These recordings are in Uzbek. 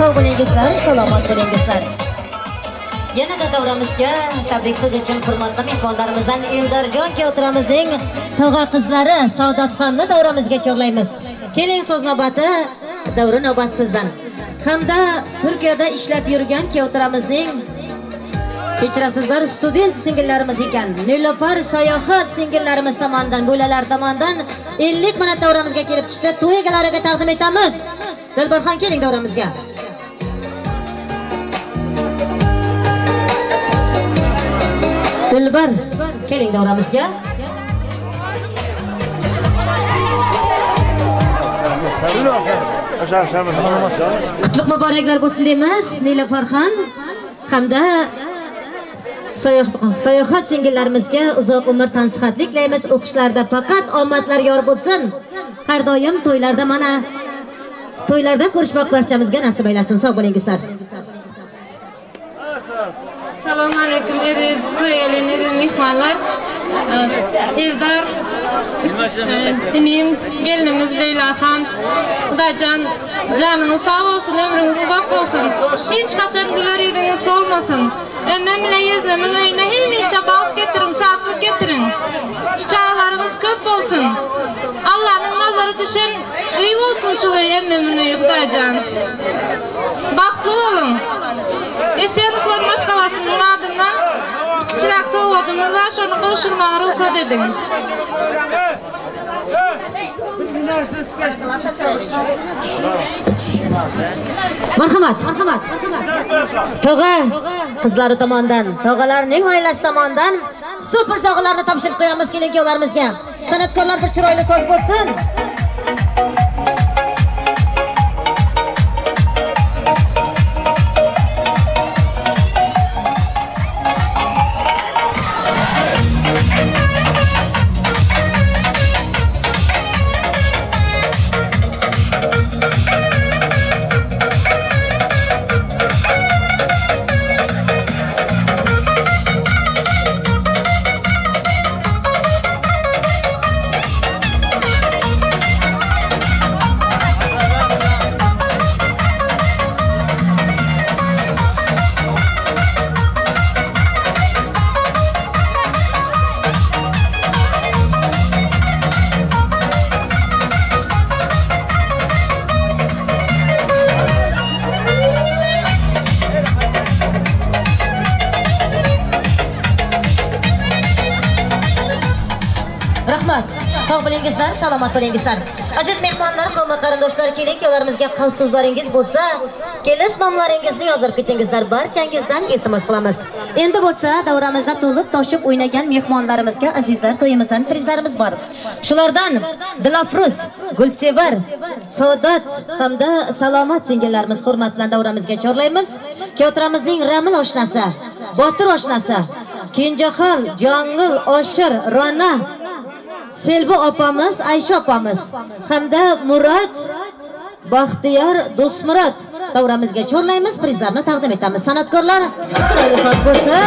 Sog' bo'lingizlar, salomat bo'lingizlar. Yanada davramizga tabrik so'z uchun hurmatli mehmonlarimizdan Eldarjon kuyovtiramizning tog'a qizlari Saodatxonni davramizga chorlaymiz. Keling, so'z navbati davra navbat sizdan. Hamda Turkiyada ishlab yurgan kuyovtiramizning, kechirasizlar, student singillarimiz ekan. Nilufar sayohat singillarimiz tomonidan, bo'lalar tomonidan 50 manat davramizga kelib tushdi. To'y egalariga taqdim etamiz. Dilbarxon, keling davramizga. Dilbar, keling davramizga. Qutlug' muboraklar bo'lsin deymiz Nilufarxon hamda sayohat singillarimizga uzoq umr, tansihatlik tilaymiz. O'qishlarda faqat omadlar yor bo'lsin. Har doim to'ylarda, mana to'ylarda ko'rishmoq barchamizga nasib aylasin. Sog' bo'lingizlar. Assalomu alaykum aziz to'y aziz mehmonlar. Eldar inim, gelinimiz Leylaxon, Xudojon joningiz sog' bo'lsin, ömrünüz uzoq bo'lsin. Hech qachon güler yüzünüz solmasin. Ömrüm bilan yeznamin uyuna hemişe baxt getirin, şadlık getirin. Çağlarınız köp olsun. Allah'ın nazarı düşen uy olsun şu uy, emmimin uyu Xudojon. Baxtli olun. Esenovlar maşgalasının adından kiçirak sovgadımız var, şonu qo'shilmaga ruxsat edin. Marhamat, marhamat. Tog'a qizlari tomonidan, tog'alarning oilasi tomonidan super sovg'alarni topshirib qo'yamiz kelin kuyovlarimizga. San'atkorlar bir chiroyli so'z bo'lsin. Sog' bo'lingizlar, salomat bo'lingizlar. Aziz mehmonlar, qavm qarindoshlar, keling, kuyovlarimizga qavs so'zlaringiz bo'lsa, kelib nomlaringizni yozdirib ketingizlar. Barchangizdan iltimos qilamiz. Endi bo'lsa, davramizda to'lib toshib o'ynagan mehmonlarimizga azizlar to'yimizdan prizlarimiz bor. Shulardan Dilafruz, Gulsevar, Saodat hamda Salomat singillarimiz hurmat bilan davramizga chorlaymiz. Kuyovtiramizning Ramil oshnasi, Botir oshnasi, Kenjaxon, Jong'il, Oshir, Rona, Selvi opamiz, Aysha opamiz hamda Murad, Baxtiyor, Do'stmurod davramizga chorlaymiz, prizlarni taqdim etamiz. San'atkorlar chiroyli soz bo'lsin.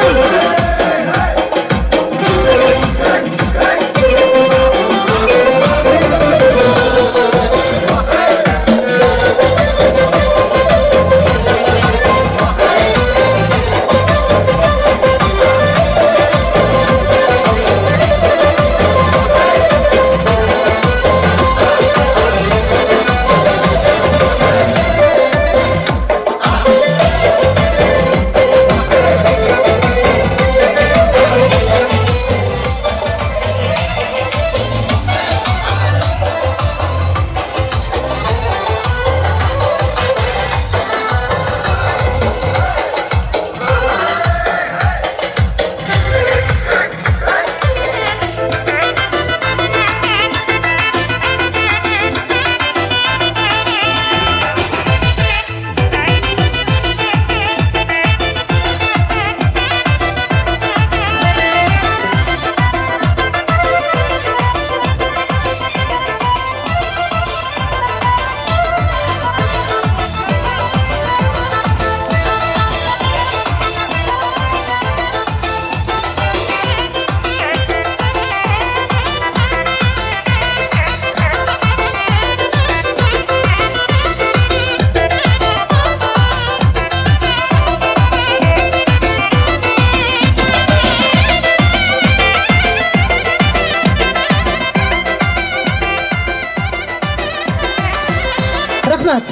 Rahmat.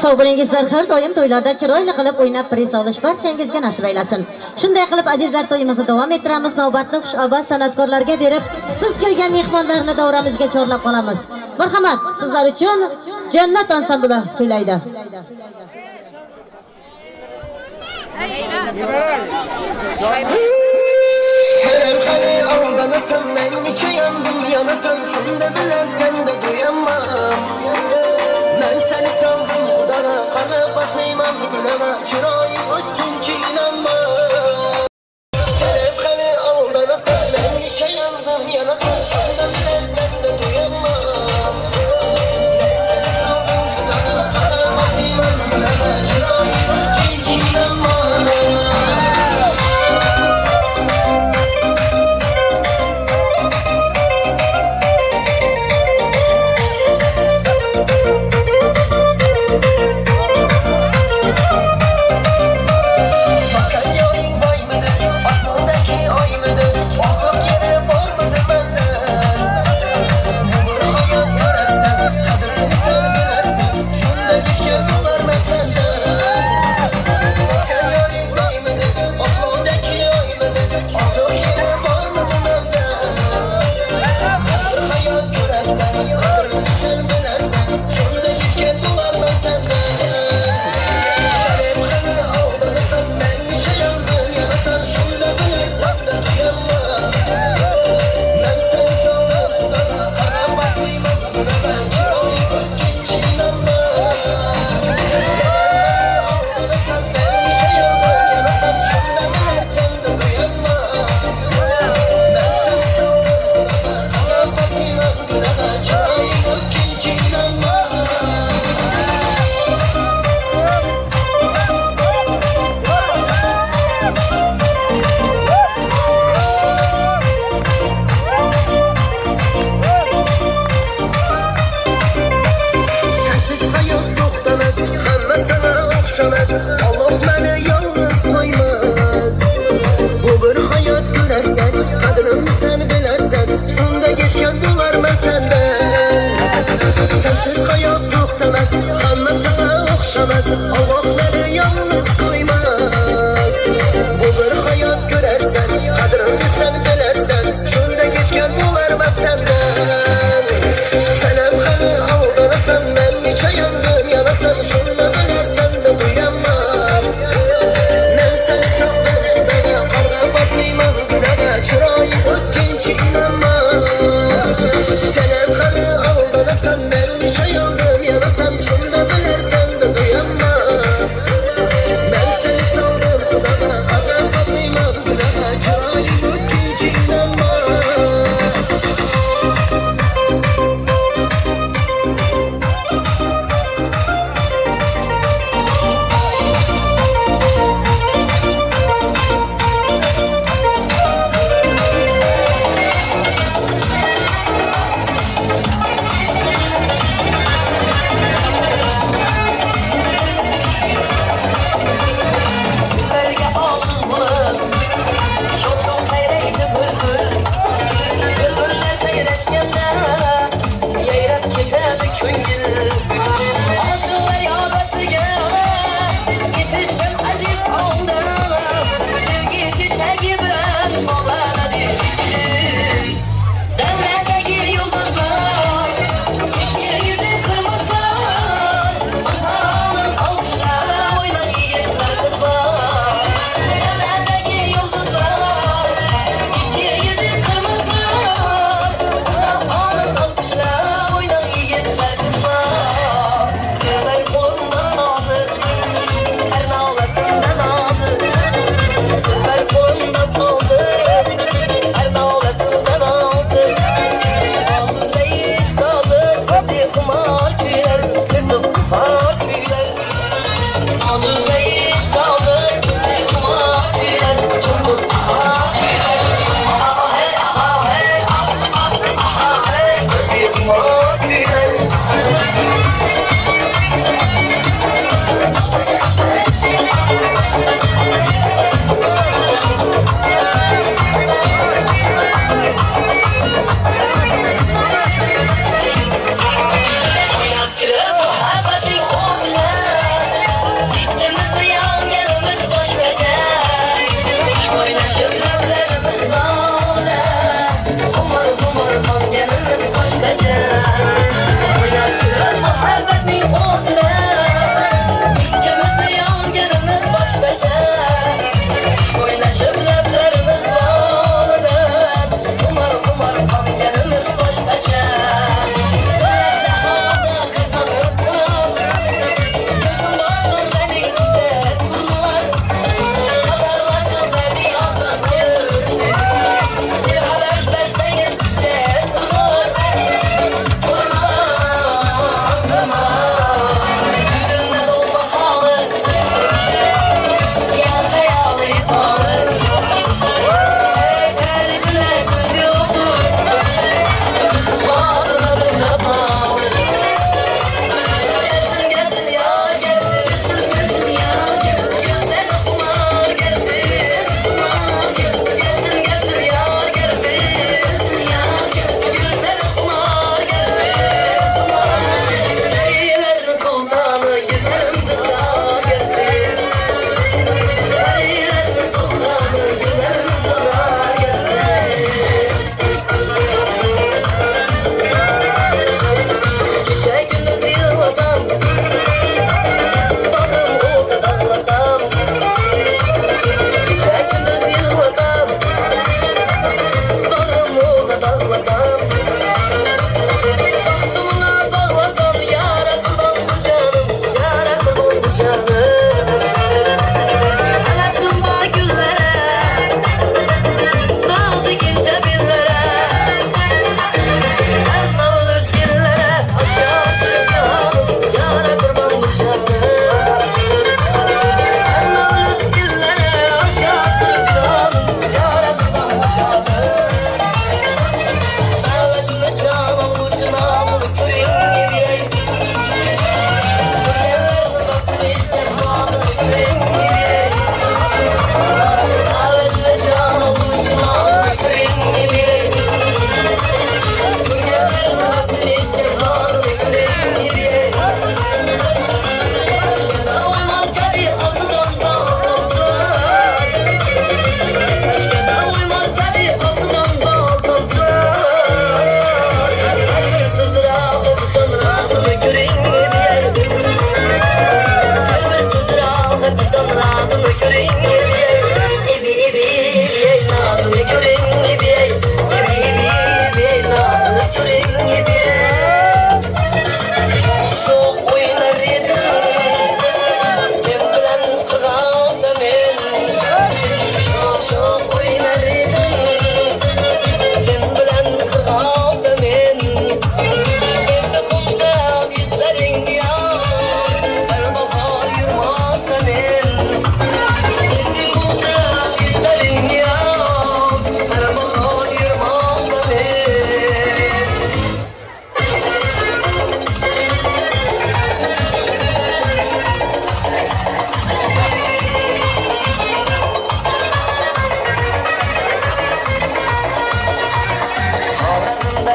Sog' bo'lingizlar, har doim to'ylarda chiroyli qilib o'ynab priz olish barchangizga nasib aylasin. Shunday qilib azizlar to'yimizni davom ettiramiz. Navbatni xushovoz san'atkorlarga berib, siz kelgan mehmonlarni davramizga chorlab qolamiz. Marhamat, sizlar uchun Jannat ansambli kuylaydi. Sen hali aldanasan, men necha yandım yanasan, shunda bilarsan da duyamam. Men seni sandım xudara, qarab batmayman gulama, chiroyi o'tkinchi inanma. Sen hali aldanasan, men necha yandım yanasan, shunda bilarsan da duyamam. Men seni sandım xudara, qarab batmayman gulama, chiroyi o'tkinchi inanma. Alloh meni yolg'iz qo'ymas. Bu bir hayot ko'rarsan, qadrimni sen bilarsan, shunda kechgan bo'larman sendan. Sensiz hayot to'xtamas, hamma sana o'xshamas. Alloh meni yolg'iz qo'ymas. Bu bir hayot ko'rarsan, qadrimni sen bilarsan, shunda kechgan bo'larman sendan. Sen ham hali aldanasan, men necha yandim yanasan, shunda bilarsan da duyamam. Men seni sevdim, xudara qarg'ab batmayman gunaga, chiroyi o'tkinchi inanma. Sen ham hali aldanasan, men necha yandim yanasan, shunda bilarsan da duyamam.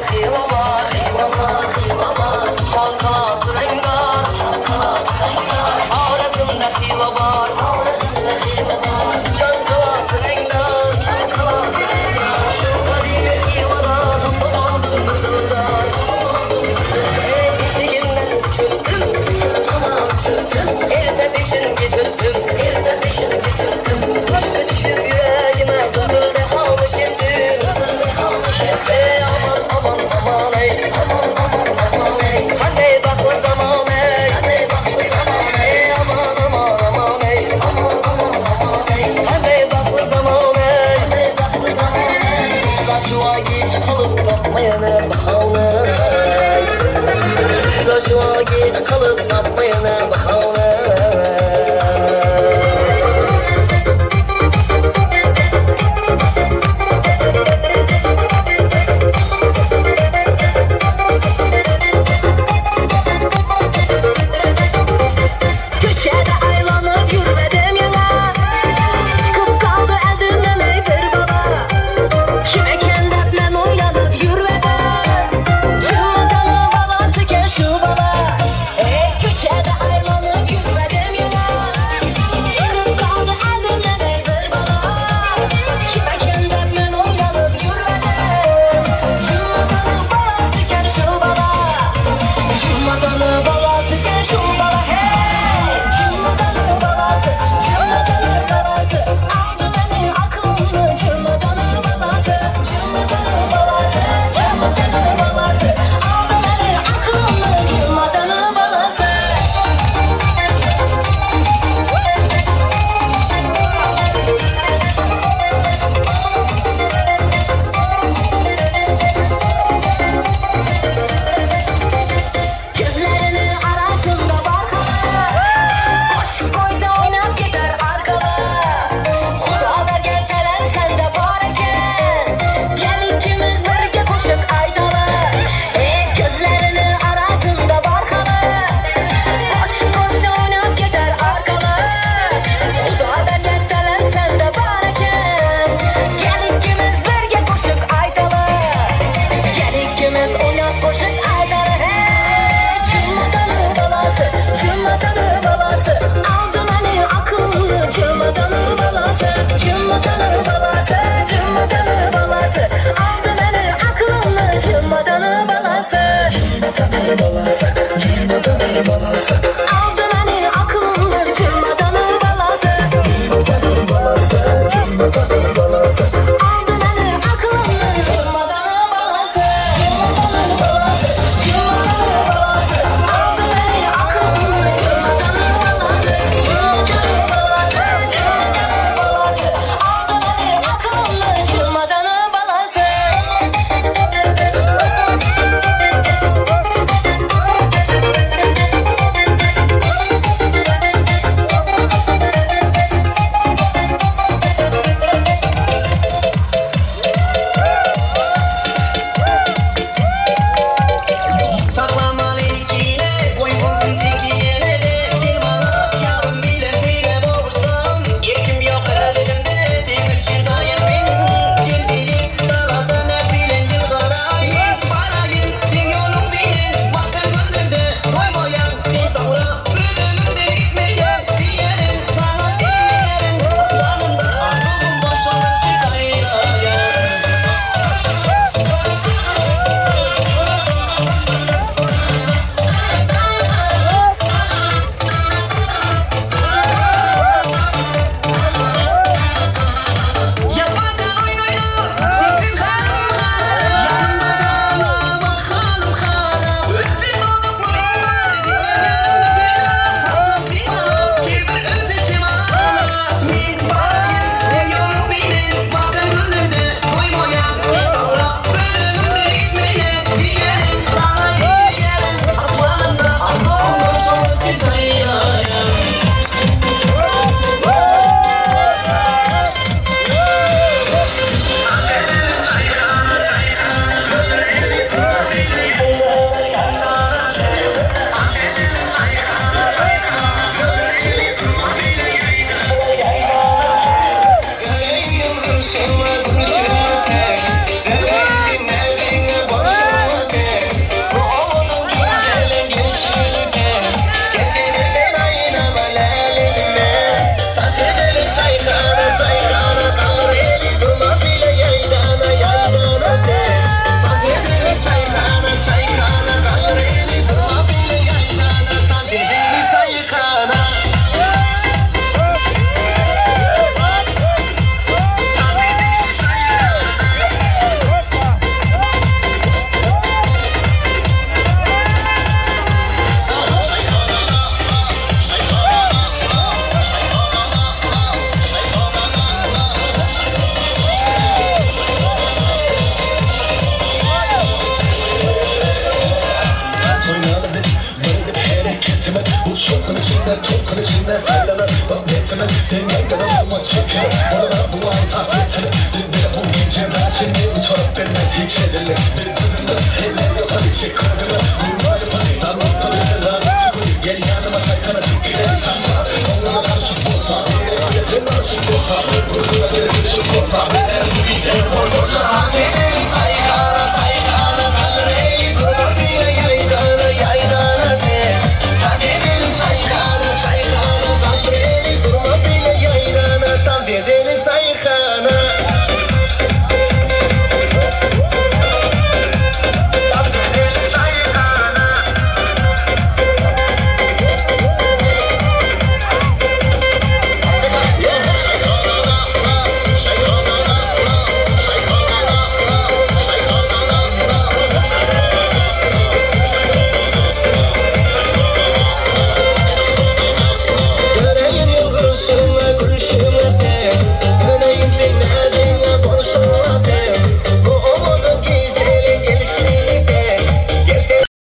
Xiva bor, Xiva bor, Uchon rangdor, Xorazmda Xiva bor, Uchon rangdor, Shu qadimiy Xivada topib oldim bir dildor. Eshigimdan tushdim, erta peshinga cho'kdim, erta peshinga cho'kdim. Ishqi tushib yuragima to'kildi xomush endi. Ey aman aman aman ey, aman aman aman ey, qanday baxtli zamon ey, qanday baxtli zamon ey, aman aman aman ey, aman aman aman ey, qanday baxtli zamon ey, qanday baxtli zamon ey. Uchrashuvga kech qolib topmayman bahona. Uchrashuvga kech qolib topmayman bahona. Köçede aylanıp yürümedim yana, çıkıp kaldı elimden ey bir bala. Kim eken deb men oylanıp yürümedim, Cümletanı balası ken şu bala. Ey köçede aylanıp yürümedim yana, çıkıp kaldı elimden ey bir bala. Kim eken deb men oylanıp yürümedim, Cümletanı balası ken şu bala. Cümletanı balası ken şu bala. Hey! Cümletanı balası, cümletanı balası, aldı beni aklımı cümletanı balası, cümletanı balası, cümletanı balası, aldı beni aklımı cümletanı balası. Gözlerinin arasında var hala, qo'shiq qo'ysa o'ynab ketar arkala. Xudo bergan talant senda bor ekan, gel ikkimiz birga qo'shiq aytala. Ey ko'zlarini arasında bor hala, qo'shiq qo'ysa o'ynab ketar arkala. Xudo bergan talant senda bor ekan, gel ikkimiz birga qo'shiq aytala. Gel ikkimiz o'ynab qo'shiq aytala. Hey! Cümletanı balası, cümletanı balası, aldı beni akıllı cümletanı balası, cümletanı balası, cümletanı balası, aldı beni akıllı cümletanı balası, cümletanı balası, cümletanı balası, aldı beni akıllı cümletanı balası, cümletanı balası, cümletanı balası, aldı beni akıllı cümletanı balası, cümletanı balası, cümletanı balası, aldı beni akıllı cümletanı balası, cümletanı balası, cümletanı balası, aldı beni akıllı cümletanı balası.